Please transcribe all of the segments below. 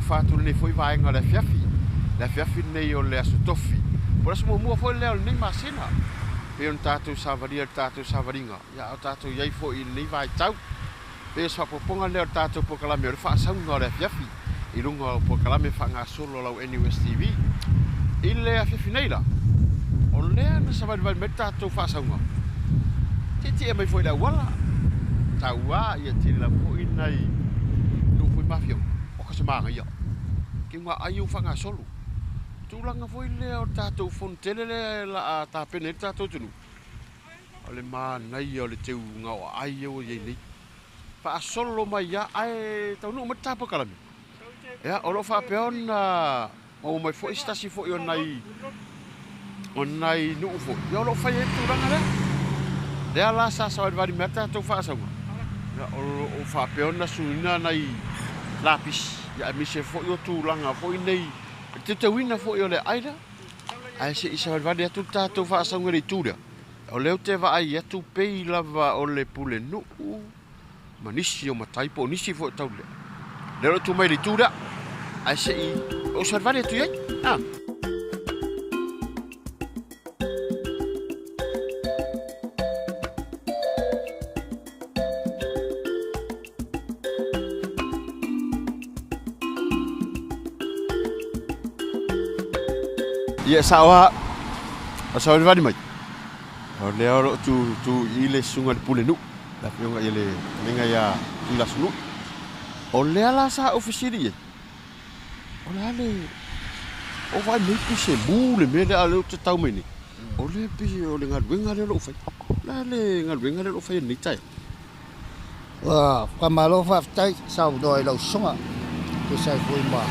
faatalofa atu i lenei foi vaega o le afiafi, le afiafi lenei o le Aso Tofi, po o le aso muamua foi lea o lenei masina, pei ona tatou savalia i le tatou savaliga, ia a o tatou i ai foi i lenei vaitau. Pei o se faaopoopoga lea o le tatou polokalame o le faasauga o le afiafi i luga o polokalame faagasolo a lau NUS TV. I le afiafi nei la, o lea na savalivali mai le tatou faasauga, tietie mai foi i le auala, tauā, ia tele lava foi nai nuu foi ma afioaga, oka se manaia, keuga ai ua faagasolo. Tulaga foi lea o le tatou fono tele lea o le a tapena ai le tatou atunuu, O le manaia o le teuga o aai ia ua i ai nei. Faasolo mai lava ae taunuu mai le ta polokalame. Ia, o lo o faapea ona maua mai foi se tasi foi o nai o nai nuu foi, ia o lo o fai ai le tulaga lea. Lea la sa savalivali mai ai le tatou faasauga, ia o lo o faapea ona suiina nai lapisi, ia aemaise foi o tulaga foi nei, le teuteuina foi o le aai lea. Ae se i savalivali atu le tatou faasauga i le itu lea. O lea ou te vaai atu pei lava o le pulenuu ma nisi o matai po o nisi foi o taulelea. Lea o lo o tu mai i le itu lea, ae se i ou salivali atu i ai. Ah. Ia sao lava, o savalivali mai, o lea o lo o tu, tu i le susuga i le pulenuu, le afioga i le fetalaiga ia Tuilasunui. O lea la sa ou fesili i ai, o le a le, o vaai mai pei se mu le mea lea a o lea ou te tau mai nei, o lea pei o le galuega lea o lo o fai. O le a le galuega lea o lo o faia i lenei taeao? Ua faamalo faafetai saunoa i lau susuga e tusa ai foi ma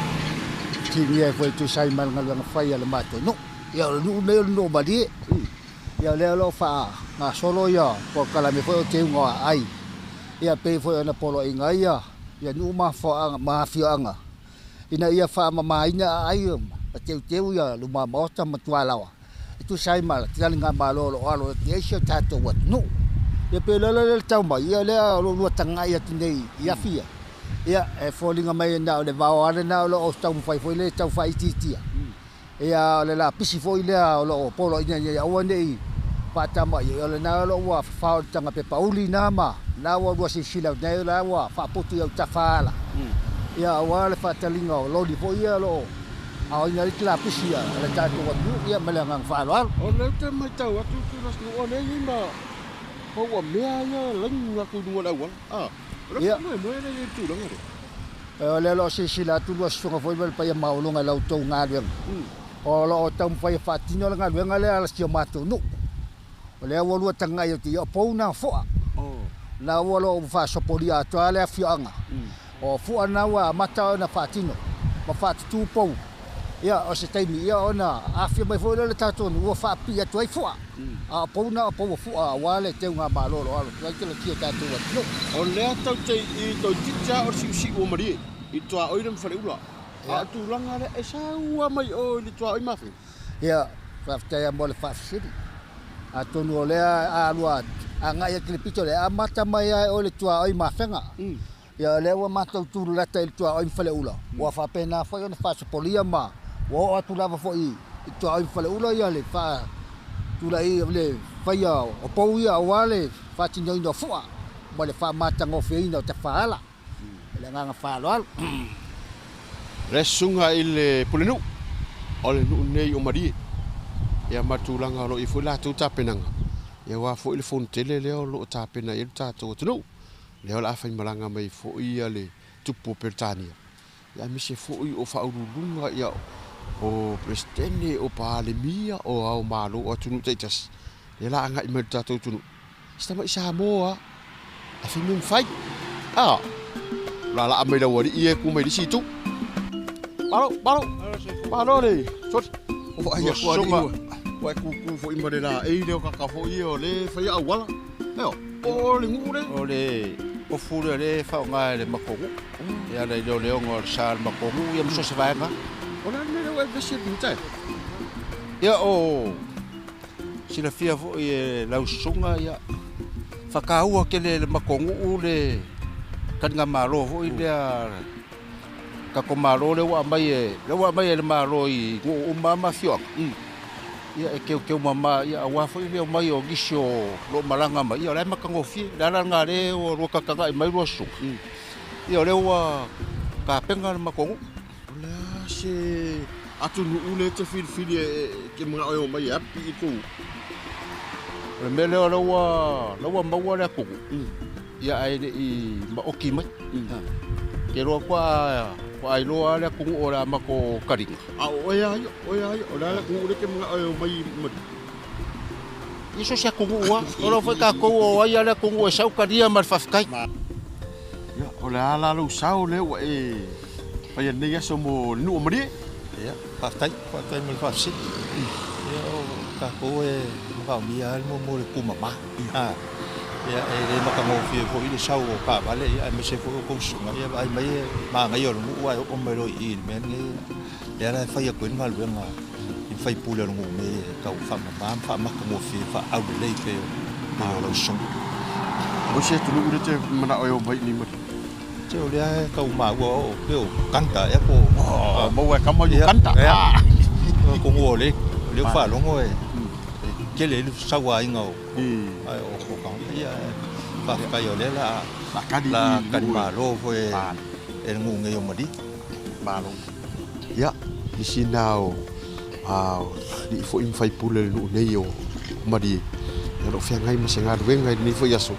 fesiligia ai foi e tusa ai ma le galuega fai a le matou nuu. Ia o le nuu lenei o le nuu o Malie. Ia o lea o lo o faagasolo ia polokalame foi o teuga o aai. Ia pei foi ona poloaiina ai ia nuu ma afioaga ina ia faamamaina aai ma teuteu ia luma maota ma tualaoa e tusa ai ma le taligamalo o lo o alo atu i ai si o tatou atunuu. Ia pei o le ala lea o le tau mai, ia o lea o lo o lua tagai atu nei i afi ia, ia e foliga mai na o le vao lava lena o lo o taumafai foi lea e tau faaitiitia. Ia o le lapisi foi lea o lo o poloaiina ina ia aua ne i faatama i ai, o lena o lo o ua fafao i le taga pepa uli na ma la ua lua silasila atu nei, o la ua faaputu i autafa ala, ia aua le faataliga o loli foi ia o lo o aoina ai le lapisi a le tatou atunuu, ia ma le agaga faaaloalo. O lea ou te matau atu Tuilasunuu o lea e i ai ma paua mea ia e lainu atu i luga o le auala. A, o le faamoemoe lea e i ai i le tulaga lea. O lea o lo o silasila atu lua susuga foi ma le paia maualuga i la outou galuega, o lo o taumafai e faatino le galuega lea a si o matou nuu. O lea ua lua tagai atu i ai, o pou na o fua. Na ua lo o faasopolia atoa le afioaga. O fua na ua amata ona faatino ma faatutu pou. Ia, o se taimi ia ona afifio mai foi lea o le tatou nuu ua faapipii atu ai fua. A o pou na o pou o fua aua le teugamalo o lo o alo atu ai le si o tatou atunuu. O lea tatou te i toeitiiti lava o le siusiu o Malie i le tuaoi lea ma Faleula. A o le tulaga lea, e sau lava mai o i le tuaoi Mafega. Ia, faafetai lava mo le faafesili. Atonu o lea a lua agai atu i le pito lea, e amata mai lava e oe i le tuaoi Mafega. Ia o lea ua matou tulalata i le tuaoi ma Faleula, ua faapena foi ona faasopolia ma ua oo atu lava foi i le tuaoi ma Faleula ia le faatulai le faia o pou ia aua le faatinoina o fua ma le faamatagofieina o tafaala. Ma le agaga faaaloalo. Le susuga i le Pulenuu, o le nuu lenei o Malie, ia ma le tulaga o lo o i ai foi latou tapenaga, ia aua foi le fono tele lea o lo o tapena i ai le tatou atunuu. Lea o le a faimalaga mai foi le Tupu o Peretania, aemaise foi o faauluuluga o Peresetene, o Palemia, o Ao Malo o atunuu taitasi, lea o le a agai mai i le tatou atunuu. Se tamai Samoa lava, ae fai mea mafai. A, o le a laa mai lau alii ia e tu mai i le isi itu. Malo, malo, malo le soli. O vaai atu alii ua, ua e tutu foi ma le laei lea o kaka foi ia o lea e faia auala. Eo, o le nuu lea. O le ofu lea o lea e faaaoga e le matou nuu. E ala i leoleoga o le sa o le matou nuu ia ma so o se vaega. O le a le mea lea ua e vevesi ai i le taeao? Ia o silafia foi e lau susuga, ia, faataua tele e le matou nuu le taligamalo foi lea. Tatou Malo lea ua aumai e, lea ua aumai e le Malo i nuu uma lava ma afioaga, ia e teuteu mama, ia aua foi le omai o nisi o lo o malaga mai, ia o la e matagofie. O le ala lena lea ua lua tataga'i mai lua susuga, ia o lea ua tapena le matou nuu. O le a se atunuu lea e te filifili e te manao e omai e api i tou? O le mea lea o lea ua, lea ua maua le atunuu, ia ae le i maoti mai. Te iloa faatoa iloa lava le atunuu o le a matou taliga. A o oe lava ia, oe lava ia, o le a le atunuu lea e te manao e omai i Maliu? Ia so o se atunuu lava. O lau foi tatou o ai lava le atunuu e sau talia ma le faafetai. Ia, o le a la lou sao lea ua e faia i lenei aso mo le nuu o Malie? Ia, faafetai, faafetai mo le faafesili. Ia, o tatou e manaomia lava le mea o le tumama. Ia, e le matagofie foi le sau o taavale, ia, aemaise foi o tou susuga. Ia, vaai mai e manaia o le nuu ae oo mai loa i i i le mea lenei. Lea la e fai atu ai le galuega i sui usufono o le nuu nei e tau faamama ma faamatagofie, faaaulelei pei o lau susuga. O se atunuu lea e te manao e omai i nei Malie? Se o lea e tau maua o pei o Uganda ea po o maua e kama i Uganda. Ia, atonu o lea ua faalogo e tele ai le sauaina o tagata. Ia, faafetai o lea la tali malo foi e le nuu nei o Malie. Malo. Ia, nisi na o alii foi ma faipule o le nuu nei o Malie, o lo o feagai ma se galuega i lenei foi aso.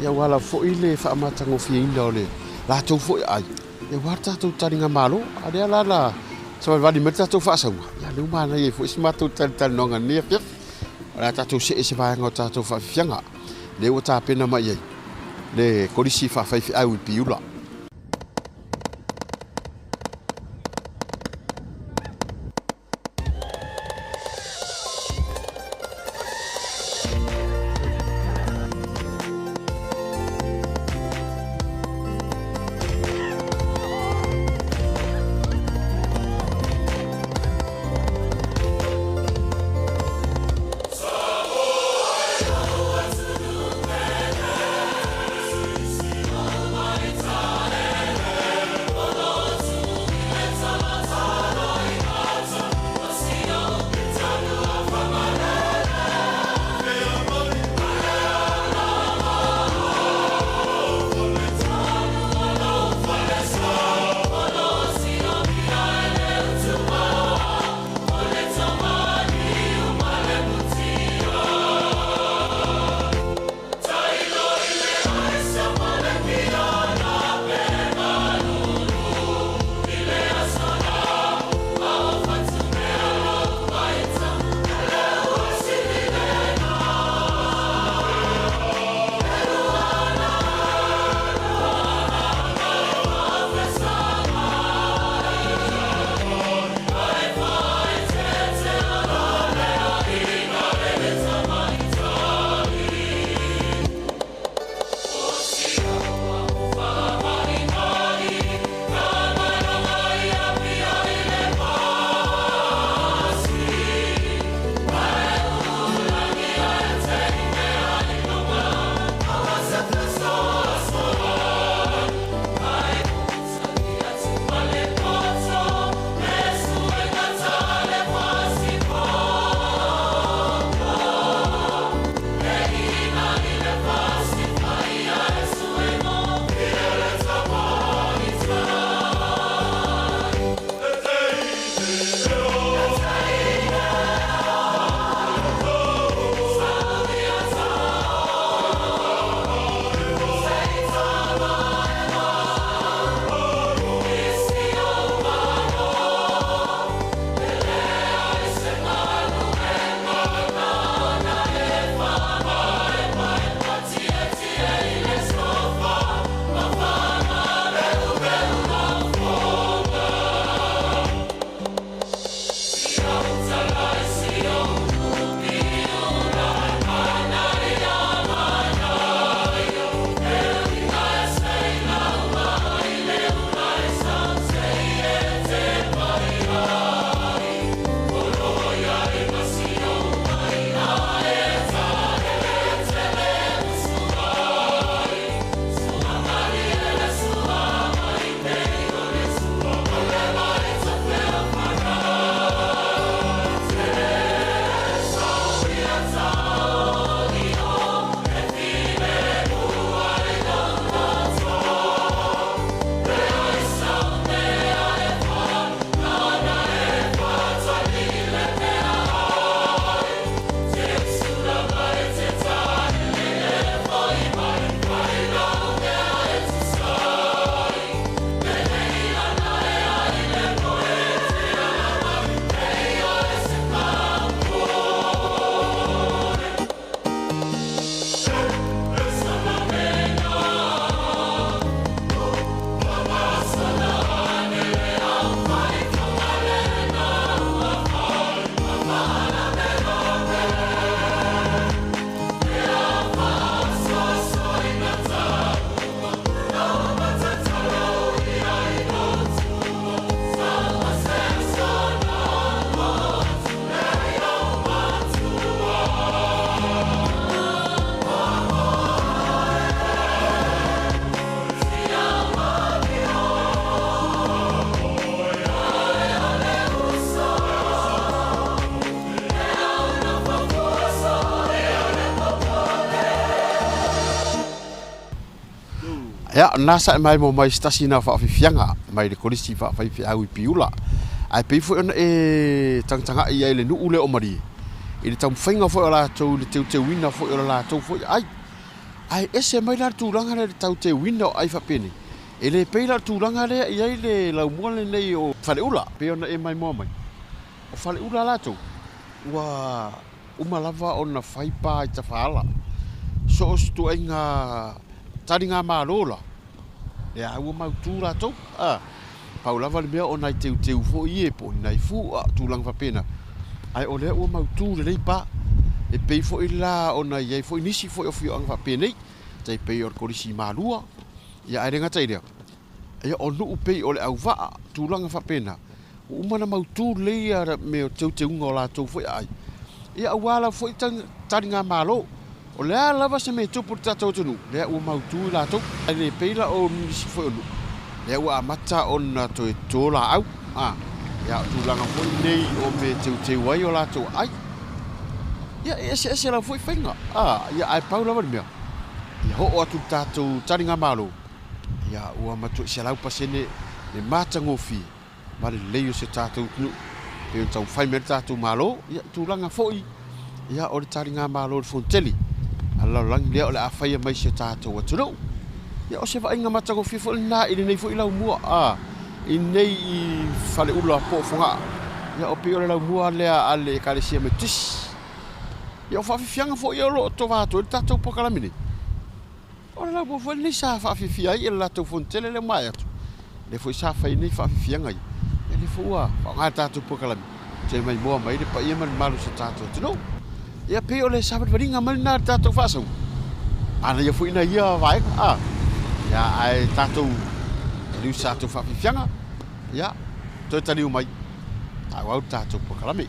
Ia ua ala foi le faamatagofieina o le latou foi aai, ia aua le tatou taligamalo. A o lea la na savalivali mai le tatou faasauga, ia lea ua manaia ai foi si matou talatalanoaga i lenei afiafi. O le a tatou see i se vaega o tatou faafiafiaga, lea ua tapena mai ai le Kolisi Faafaifeau i Piula. Ia, na sa e mai mo mai se tasi na faafiafiaga mai le Kolisi Faafaifeau i Piula. Ae pei foi ona e tagatagai ai i le nuu lea o Malie, i le taumafaiga foi o latou i le teuteuina foi o le latou foi aai. Ae ese mai la le tulaga lea i le tau teuina o aai faapenei, e le pei la o le tulaga lea e i ai le laumua lenei o Faleula. Pei ona e maimoa mai, o Faleula latou, ua uma lava ona fai pa i tafaala. So o se ituaiga taligamalo la, lea ua mautu latou. Pau lava le mea o nai teuteu foi ia po o ni nai fua, tulaga faapena, ae o lea ua mautu lelei pa. E pei foi la ona i ai foi nisi foi o afioaga faapenei, tai pei o le Kolisi i Malua, ia ae le gata i lea, ia o nuu pei o le Auvaa, tulaga faapena, ua uma ona mautu lelei ia mea o teuteuga o latou foi aai, ia aua lava foi taligamalo. O le a lava se mea e tupu i le tatou atunuu, lea ua mautu i latou. Ae le pei la o nisi foi o nuu, lea ua amata ona toe toto laau. Ia o tulaga foi nei o mea e teuteu ai o latou aai. Ia e eseese lava foi faiga. Ia ae pau lava le mea, ia oo atu i le tatou taligamalo, ia ua matuai 100% le matagofie ma le lelei o si o tatou atunuu. Pei ona taumafai mai le tatou Malo, ia i tulaga foi ia o le taligamalo i le Fonotele a le lalolagi lea o le a faia mai si o tatou atunuu. Ia o se vaaiga matagofie foi lena i lenei foi laumua i nei i Faleula po o Fogaa. Ia o pei o le laumua lea a le Ekalesia Metotisi. Ia o faafiafiaga foi ia o lo o tova atu ai le tatou polokalame nei. O le laumua foi lenei sa faafiafia ai le latou fonotele lea ua maea atu. Lea foi sa fai nei faafiafiaga ia. Ia lea foi ua faaaoga le tatou polokalame toe maimoa mai le paia ma le mamalu o si o tatou atunuu. Ia pei o le savalivaliga mai lena i le tatou faasauga. Manaia foi nai ia vaega. Ia ae tatou taliu se tatou faafiafiaga. Ia toe taliu mai faaauau le tatou polokalame.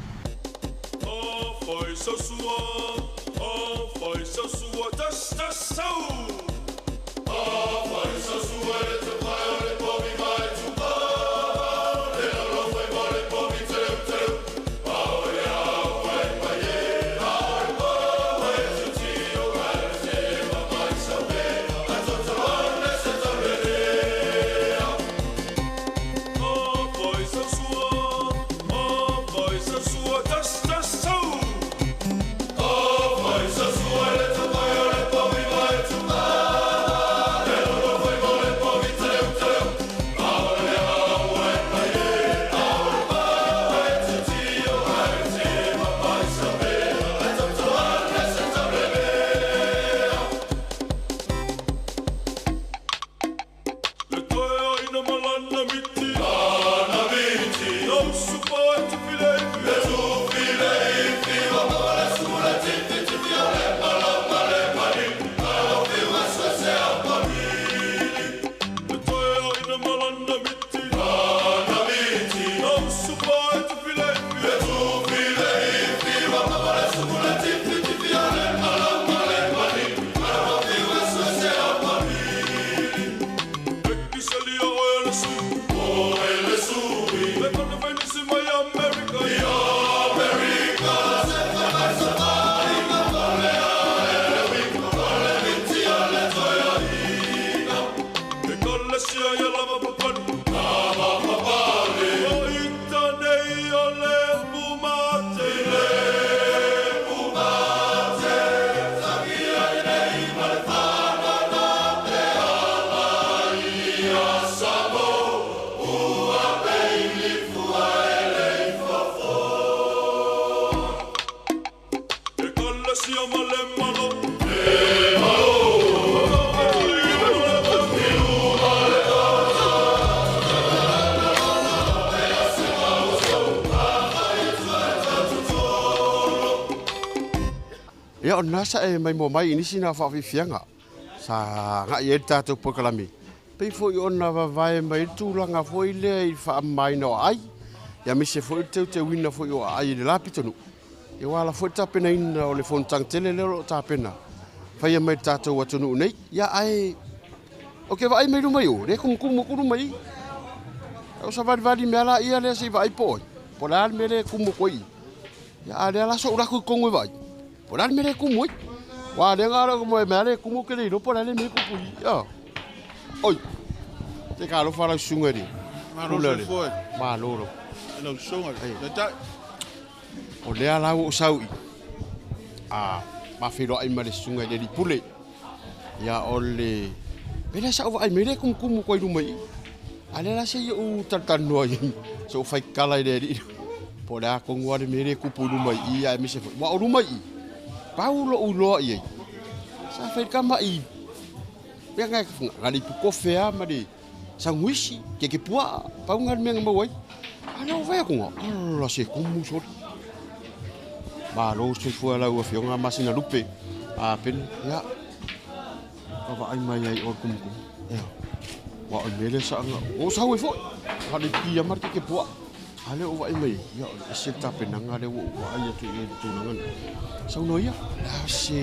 Ia, o lena sa e maimoa mai i nisi na faafiafiaga sa agai ai le tatou polokalame. Pei foi ona vavae mai le tulaga foi lea i le faamamaina o aai, ia aemaise foi le teuteuina foi o aai i le la pitonuu. Ia ua ala foi le tapenaina o le fonotaga tele lea o lo o tapena faia mai i le tatou atunuu nei. Ia ae ou te vaai mai luma i o, lea e kumukumu atu luma i i. O savalivali mea la ia lea se i vaai po o ai, po o le a le mea lea e kumu atu ai i i. Ia a lea la so'u lako i totonu e vaai, po o le a le mea lea e kumu ai. Aua o lea na o le mea lea e kumu ou te le iloa po o le a le mea e tupu i i. Oi, te ka alofa lau susuga i le Malo pule o le soifua Malo lau. i lau susuga i le Taitai. O lea la ua ou sau i a ma feiloai ma le susuga i le alii pule. Ia o le mea lea sa ou vaai mai lea e kumukumu koa i luma i i. A lea la se i ou talatalanoa i ai, se ou faitala i le alii po o le a tonu lava le mea lea e tupu i luma i i aemaise foi aua o luma i i, pau lou iloa i ai, sa fai le tama i mea na na le ipukofe lava ma le saguisi, keke puaa, pau lena le mea na maua ai. A lea ua fai atu, ala se kumu sole. Malo soifua lau Afioga Masinalupe a Peni, ia, vaavaai mai ai i o le kumukumu. Ia, aua o le mea lea sa ona ou sau ai foi, na o le pia ma le keke puaa. A lea ua ou vaai mai ai, ia o le ese le tapenaga lea ua ou vaai atu i ai i le tulaga lena. Saunoa ia, o le a se,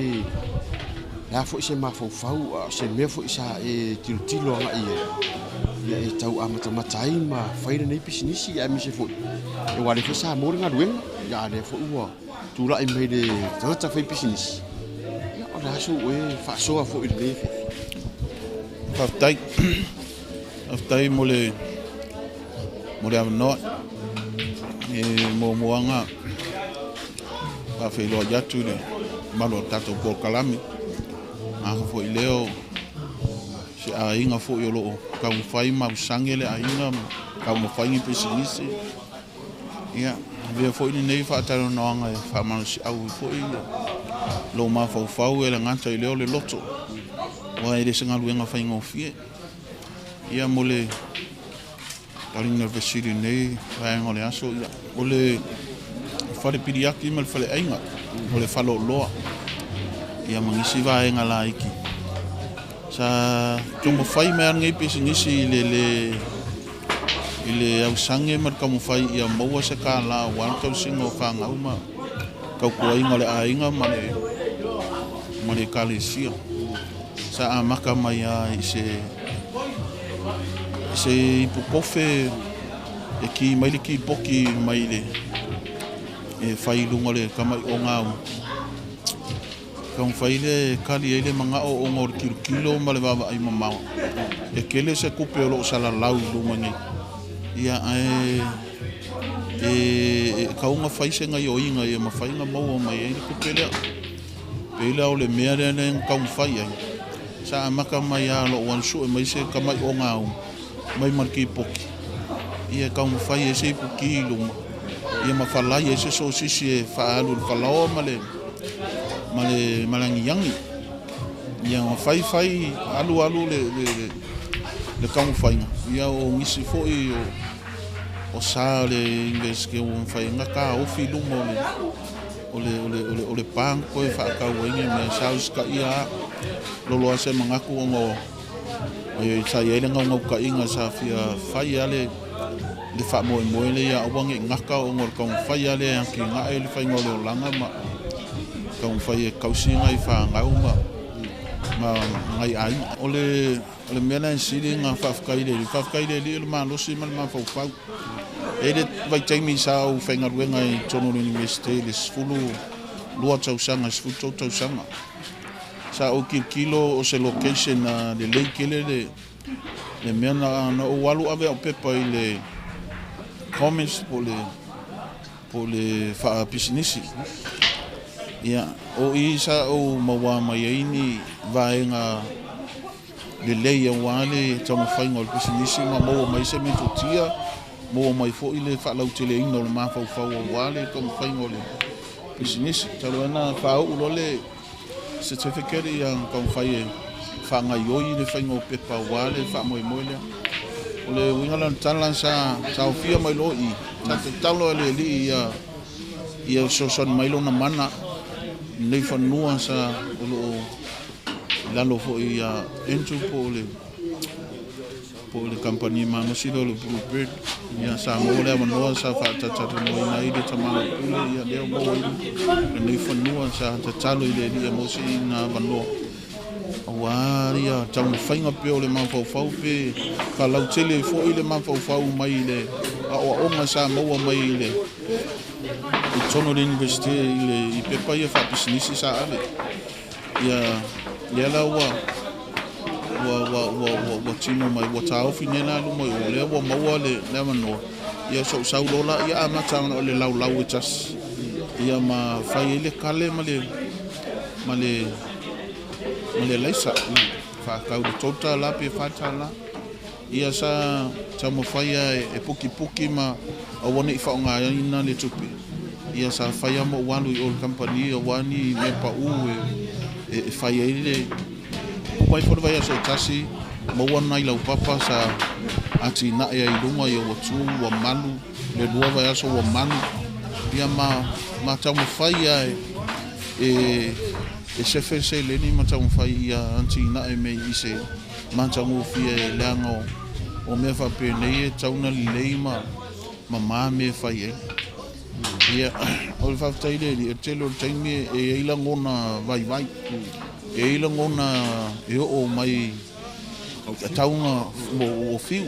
le a foi se mafaufau a o se mea foi sa e tilotilo agai i ai ia e tau amatamata ai ma fai lenei pisinisi aemaise foi aua o lea foi sa maua le galuega, ia a o lea foi ua tulai mai le tagata fai pisinisi, ia o le a sou oe faasoa foi i lenei afiafi? Faafetai. Faafetai mo le mo le avanoa. E muamua lava faafeiloai atu i le mamalu o le tatou polokalame. Gata foi lea o se aiga foi o lo o taumafai ma ausage le aiga ma taumafai ni pisinisi. Ia, avea foi lenei faatalanoaga e faamalosiau ai foi lou mafaufau e le gata i lea o le loto, aua e le o se galuega faigofie. Ia mo le taliga o le fesili i lenei vaega o le aso, ia, o le fale piliaki ma le faleaiga, o le faleoloa, ia ma nisi vaega laiti. Sa taumafai mai lava lenei pisinisi i le le i le ausage ma le taumafai ia maua se kālā aua le tausiga o fanau ma tautuaina o le aiga ma le ma le ekalesia. Sa amata mai lava i se i se ipu kofe e ki mai le kipoki mai le e fai i luga o le tamaiʻoga au. Taumafai lea e kali ai le manao ona o le tilotilo ma le vaavaai mamao. E tele se tupe o lo o salalau i luma nei, ia ae e tatau ona fai se gaioiga ia mafai ona maua mai ai le tupe lea. Pei la o le mea lea na taumafai ai, sa amata mai lava o lou alu sue mai se tamai ogaum mai ma le kipoki, ia e taumafai ai se ipuki i luma, ia ma falai ai se sosisi e faaalu i le falaoa ma le ma le ma le agiagi. Ia ma fai fai alu alu le le le taumafaiga, ia o nisi foi o o sa o le University ua mafai ai ona taofi i luma o le o le o le o le o le pa na toe faatau ai ni mea sa usitaia lava loloa se manatu ona o sa i ai le naunautaiga sa fia fai lava le le faamoemoe lea ia aua ne i gata ona o le taumafai lava lea e atinae le faiga o le olaga ma taumafai e tausi nai fanau ma ma nai aiga. O le O le mea la e sili ona faafetai i le Alii, faafetai i le Alii o le malosi ma le mafaufau. E i ai le vaitaimi sa ou faigaluega i totonu o le Iunivesite i le 12 tausaga, 13 tausaga. Sa ou tilotilo o se location lelei tele le, le mea na, na ou alu ave au pepa i le commerce po o le, po o le faapisinisi. Ia, o i sa ou maua mai ai ni vaega lelei aua le taumafaiga o le pisinisi ma maua mai se metotia, maua mai foi le faalauteleina o le mafaufau aua le taumafaiga o le pisinisi. Talu ai na faauu loa le certificate ia na taumafai e faagaioi le faiga o pepa aua le faamoemoe lea. O le uiga la o le tala sa taofia mai loa i i, sa tatalo i le Alii ia ia fesoasoani mai lona mana i lenei fanua sa o lo o i lalo foi ia Andrew po o le po o le kamupani malosi lea o le Blue Bird. Ia sa maua le avanoa sa faatatalanoaina ai le tama pule ia lea ua maua ai lenei fanua sa tatalo i le Alii e maua se ina avanoa aua ia taumafaiga pea o le mafaufau pe faalautele foi le mafaufau mai le aoaoga sa maua mai i le i totonu o le Universite i le i pepa ia faapisinisi sa ave. Ia, lea la ua Ua, ua, ua, ua, ua tino mai, ua taofi nei la luma i o, lea ua maua le, le avanoa, ia so'u sau loa la, ia amata ona o le laulau e tasi, ia ma fai ai le kale ma le, ma le, ma le alaisa, faatau i le $3 pe $4. Ia sa taumafai lava e pukipuki ma aua ne i faaaogaina le tupe. Ia sa fai lava ma ou alu i o i le kamupani aua ni mea pau e fai ai le uma ifo le vaiaso e tasi, maua nai laupapa sa atinae ai i luga, ia ua tu ua malu, le lua vaiaso ua malu. Ia ma taumafai lava e sefe le seleni ma taumafai ia atinae mea i se matagofie leaga o mea faapenei e tatau ona lelei ma mamā mea e fai ai. Ia, o le faafetai i le Alii, o le tele o le taimi e i ai lagona vaivai, e i ai lagona e oo mai tatau ona ua fiu,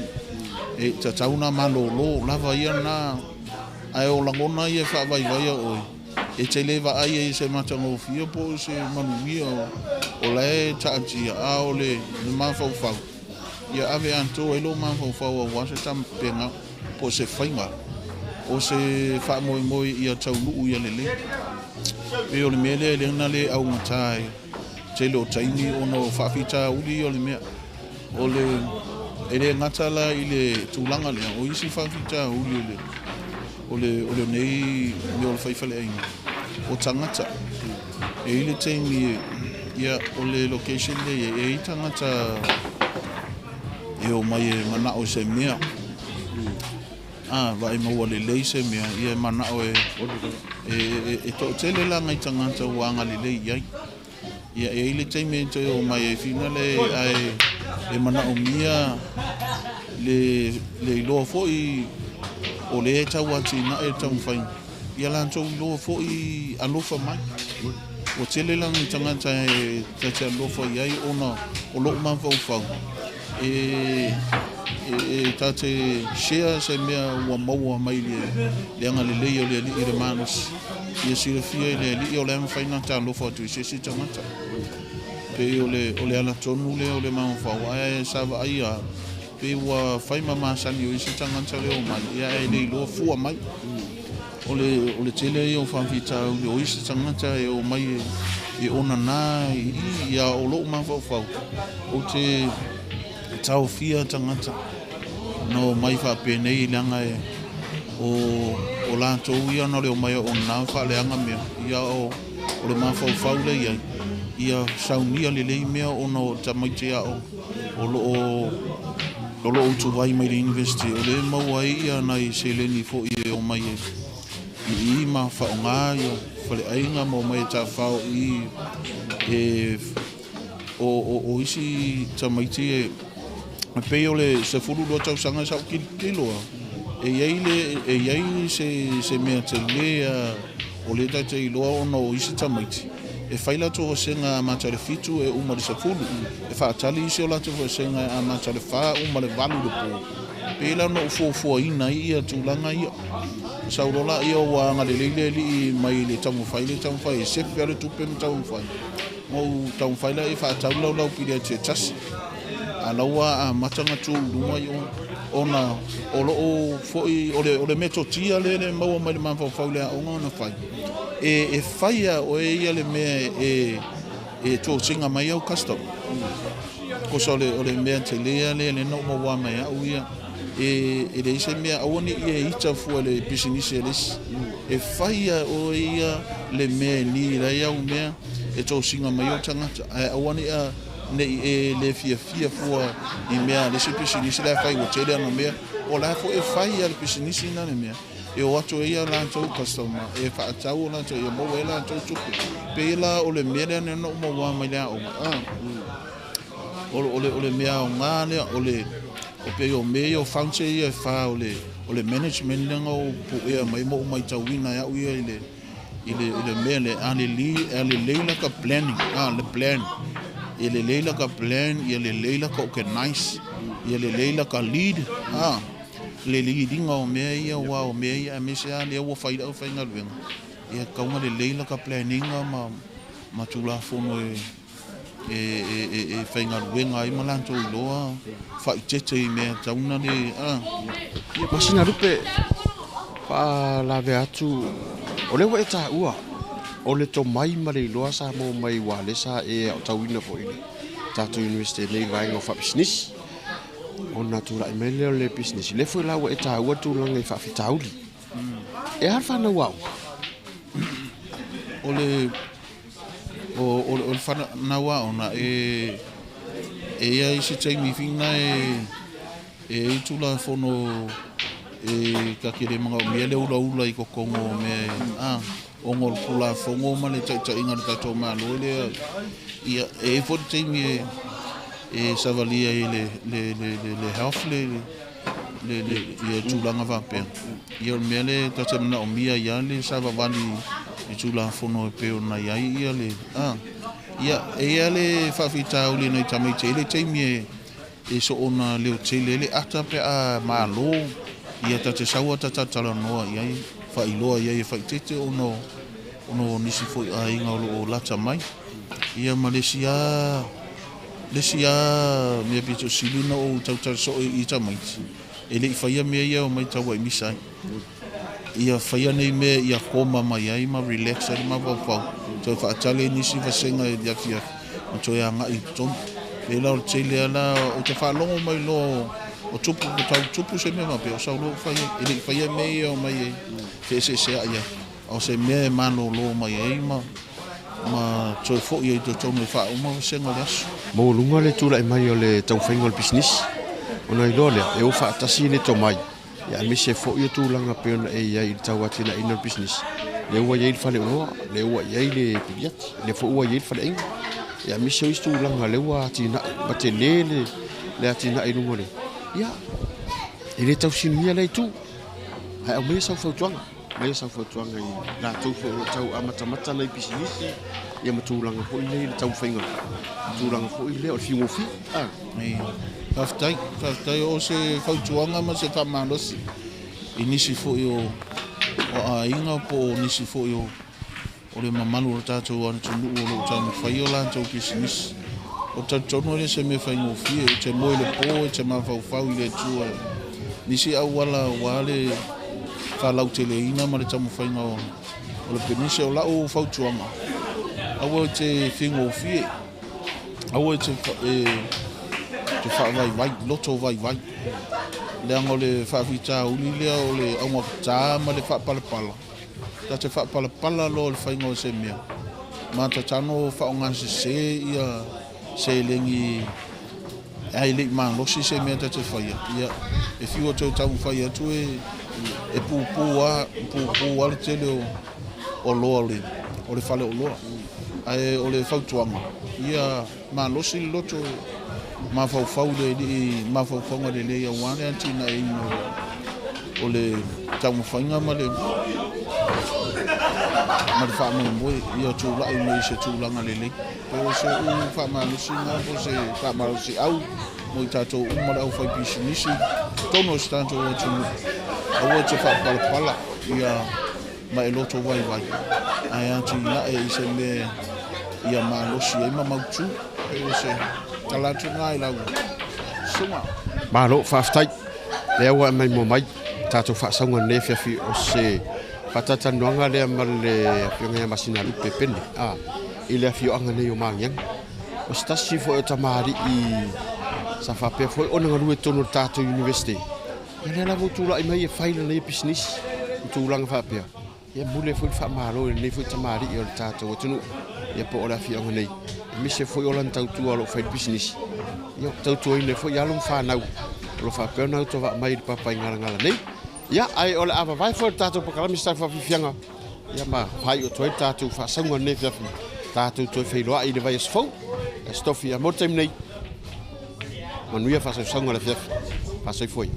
e tatau ona malolo lava ia lena, ae o lagona ia e faavaivaia oe, E te le vaai ai i se matagofie po o se manuia o la e taatia, a o le mafaufau, ia ave atoa ai lou mafaufau aua se tapenga po o se faiga o se faamoemoe ia taunuu ia lelei. Pei o le mea lea e lena le augata e tele o taimi ona o faafitauli ia o le mea. O le, e le gata la i le tulaga lea, o isi faafitauli o le, o le, o lenei mea o le faifaleaiga, o tagata. E i ai le taimi, ia, o le location lea e i ai, e i ai tagata e omai e manao i se mea. A, vaai maua lelei se mea, ia e manao e, e, e, e toatele la nai tagata ua agalelei i ai. Ia, e i ai le taimi e toe omai ai finale ae e manaomia le, le iloa foi o lea e tau atinae le taumafaiga, ia latou iloa foi alofa mai. Ua tele la ni tagata e ta te alofa i ai ona o lou mafaufau e, e, e ta te share se mea ua maua mai le, le agalelei o le Alii i le malosi. Ia silafia e le Alii o le a mafai ona talofa atu i se isi tagata. Pei o le, o le ala tonu lea o le mafaufau, ae sa vaai lava, pei ua fai ma masani o isi tagata le omai, ia ae le iloa fua mai. O le, o le tele ia o faafitauli o isi tagata e omai e, e onana i i, ia o lou mafaufau, ou te taofia tagata na omai faapenei leaga e o, o latou ia na o le omai o na faaleaga mea, ia o, o le mafaufau lea i ai, ia saunia lelei mea ona o tamaiti aoga o lo o o lo o utuvai mai le university, o lea e maua ai ia nai seleni foi e omai e i i ma faaaoga ia faleaiga ma omai e tafafao i i e o, o, o isi tamaiti e, e pei o le 12 tausaga sa ou tilotilo a, e i ai le, e i ai se, se mea tele a, o lea ta te iloa ona o isi tamaiti, e fai latou vasega e amata i le 7 e uma i le 10, e faatali isi o latou vasega e amata i le 4 uma i le 8 i le po. Pei la ona ou fuafuaina ai ia tulaga ia. Sau loa laia ua agalelei le alii mai le taumafai le taumafai e sefe lava le tupe ma taumafai. Ma ou taumafai la e faatau le laulau piliati se tasi. A la ua amata ona tu i luma i o, ona o loo foi, o le, o le metotia lea e maua mai le mafaufau i le aoga ona fai, e, e fai lava e oe ia le mea e, e tosina mai au customer. Kosa o le, o le mea tele lea lea na ou maua mai au ia, e, e leai se mea, aua ne i e ita fua i le pisinisi a le isi. E fai lava e oe ia le mea e need ai au mea, e tosina mai ou tagata, ae aua ne i a, ne i e le fiafia fua i mea a le isi pisinisi la e fai ua tele ana mea, o la foi e fai lava e le pisinisi lena le mea e o atu ai a latou customer e faatau o latou ia maua ai latou tupe. Pei la o le mea lea na ou maua mai le aoga, a, o, o, le, o le mea aoga lea, o le, o pei o mea ia o function ia e fa o le, o le management lea na ou puea mai ma ou maitauina e au ia i le, i le, i le mea lea, a lelei, a lelei la ka planning, a, le plan, ia lelei la ka plan, ia lelei la ka organize, ia lelei la ka lead, a, le lead ina o mea ia, aua o mea ia, aemaise lava lea ua fai lau faigaluega, ia tatau ona lelei la ka planning ma, ma Tulafono e. e e e e faigaluega ai ma latou iloa faaitete i mea e tatau ona le a. Ia masina lupe faalavea atu o lea ua e taua o le tomai ma le iloa sa maua mai aua lea sa e aotauina foi i le tatou University nei i le vaega o faapisinisi ona tulai mai lea o le pisinisi lea foi la ua e taua le tulaga i faafitauli. E a le fanau aoga? O le o, o le fanau aoga e e i ai se taimi fina e e i ai tulafono e ta te le manaomia le ulaula i totonu o mea a ona o le tulafono ma le taitaiga o le tatou Malo lea ia e i ai foi le taimi e e savalia ai le le le le health le le le ia tulaga faapea. Ia o le mea lea ta te manaomia ai lava le savavali i Tulafono e pei ona i ai ia le a. Ia e i ai lava le faafitauli i nai tamaiti e i ai le taimi e e soona leotele ai le ata pe a malo, ia ta te sau lava ta talatalanoa i ai, faailoa i ai e faaeteete ona o ona o nisi foi aiga o lo o lata mai. Ia ma le isi lava le isi lava mea pito sili ona ou tautala soo i tamaiti, e le i faia mea ia e omai tauaimisa ai. Ia faia nei mea ia koma mai ai ma relax ai le mafaufau, toe faatali ai nisi vasega i le afiafi ma toe agai i totonu. E pei la o le tele lava la, ou te faalogo mai loa o tupu, ua tau tupu se mea faapea, o sau loa ou fai ai. E le i faia mea ia e omai e feeseeseai ai, a o se mea e malolo mai ai ma ma toe foi ai i totonu e faauma vasega o le aso. Maualuga le tulai mai o le taumafaiga o le pisinisi, ona iloa lea e o faatasi le tomai aemaise foi o tulaga pei ona e i ai i le tauatiaeina o le pisinisi. Lea ua i ai le faleoloa, lea ua i ai le piliati, lea foi ua i ai le faleaiga, aemaise o isi tulaga lea ua atinae ma tele le atinae i luga o le... Ia, e le tausinia lea itu, ae aumaia sau fautuaga. Aumaia sau fautuaga i latou foi o lo o tau amatamata nai pisinisi, ia ma tulaga foi nei i le taumafaiga, tulaga foi lea o le fiugofie. Faafetai, faafetai. O se fautuaga ma se faamalosi i nisi foi o aiga po o nisi foi o le mamalu o le tatou atunuu o lo o taumafai o latou pisinisi. Ou te talitonu e le o se mea faigofie, e te moe i le po, e te mafaufau i le Atua i nisi auala aua le faalauteleina ma le taumafaiga o le pisinisi. O lau fautuaga, aua e te figofie, aua e te faavaivai, loto vaivai, leaga o le faafitauli lea o le augata ma le faapalapala. Ta te faapalapala loa i le faiga o se mea, ma tatano faaaogasese ia seleni ae le i malosi se mea ta te faia, ia e fiu e toe taumafai atu e pupu lava, pupu lava le tele o oloa o le faleoloa. Ae o le fautuaga, ia malosi le loto mafaufau i le alii mafaufauga lelei aua le atinaeina o le taumafaiga ma le ma le faamoemoe ia tulai mai i se tulaga lelei. Pe o se uu faamalosiga po o se faamalosiau mo i tatou uma le aufaipisinisi i totonu o si tatou atunuu, aua e te faapalapala ia ma e loto vaivai, ae atinae i se mea ia malosi ai ma mautu. Pei o se tala atu lena i lau susuga. Malo, faafetai. Lea ua e maimoa mai tatou faasauga i lenei afiafi o se faatalatalanoaga lea ma le Afioga ia Masinalupe Pene a i le afioaga nei o Magiagi. O se tasi foi o tamalii sa faapea foi ona galue i totonu o le tatou University. Ia lea lava ua tulai mai e fai lana ia pisinisi ma tulaga faapea. Ia mule foi le faamalo i lenei foi tamalii o le tatou atunuu, ia po o le afioaga nei, aemaise foi o lana tautua o lo o fai le pisinisi. Ia tautuaina foi alo ma fanau o lo o faapea ona autovaa mai i le Papaigalagala nei. Ia, ae o le a vavae foi le tatou pakalami se faafiafiaga, ia ma faaiu atu ai le tatou faasauga lenei afiafi. Tatou toe feiloai i le vaiaso fou. Aso Tofi, mo le taimi nei, manuia faasausauga o le afiafi. Faasoifua ia.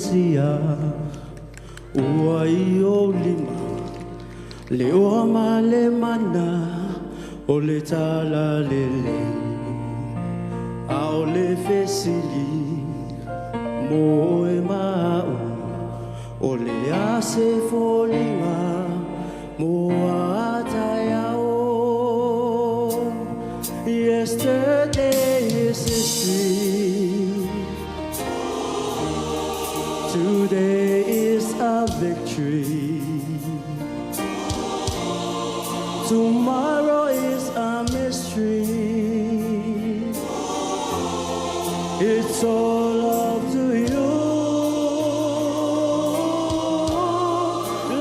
Ekalesia ua i ou lima le oa ma le mana o le talalelei a o le fesili mo oe ma a'u o le a se foliga mo a taeao. Yesterday is history. Today is a victory. Tomorrow is a mystery. It's all up to you.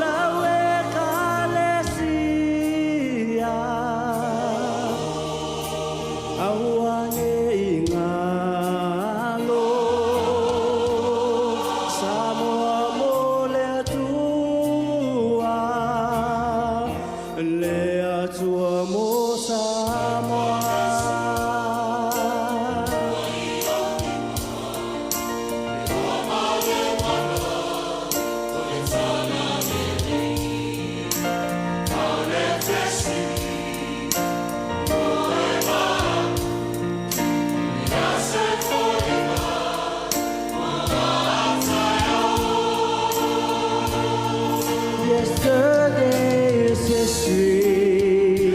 Lau Ekalesia. Aua ne i galo. Samoa mo le Atua. Le Atua mo Samoa. Yesterday is history.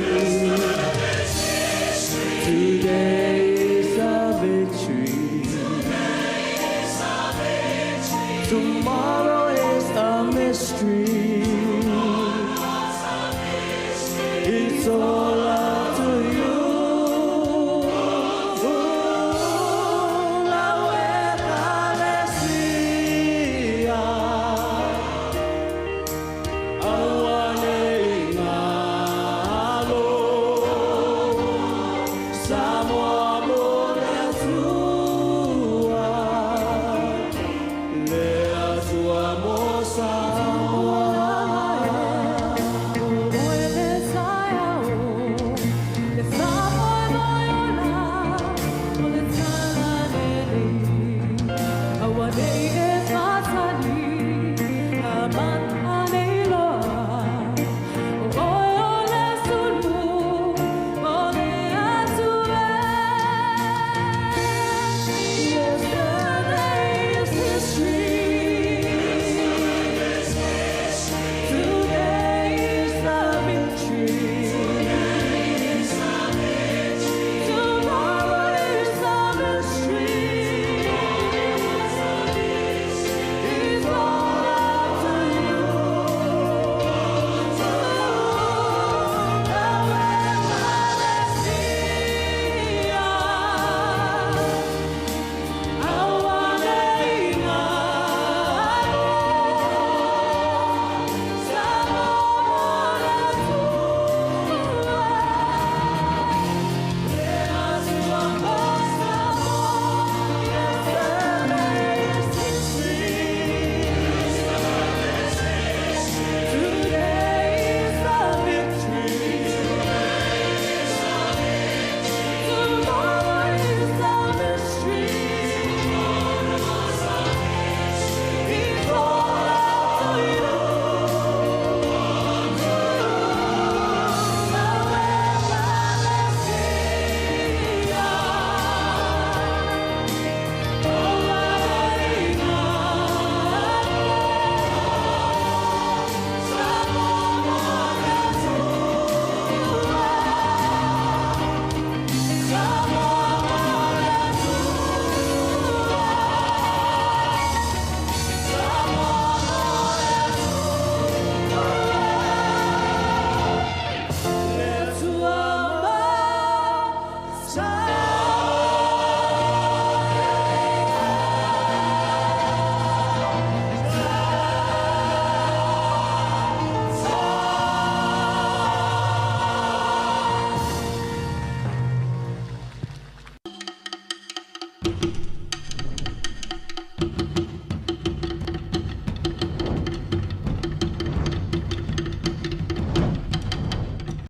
Today is a victory. Tomorrow is a mystery. It's all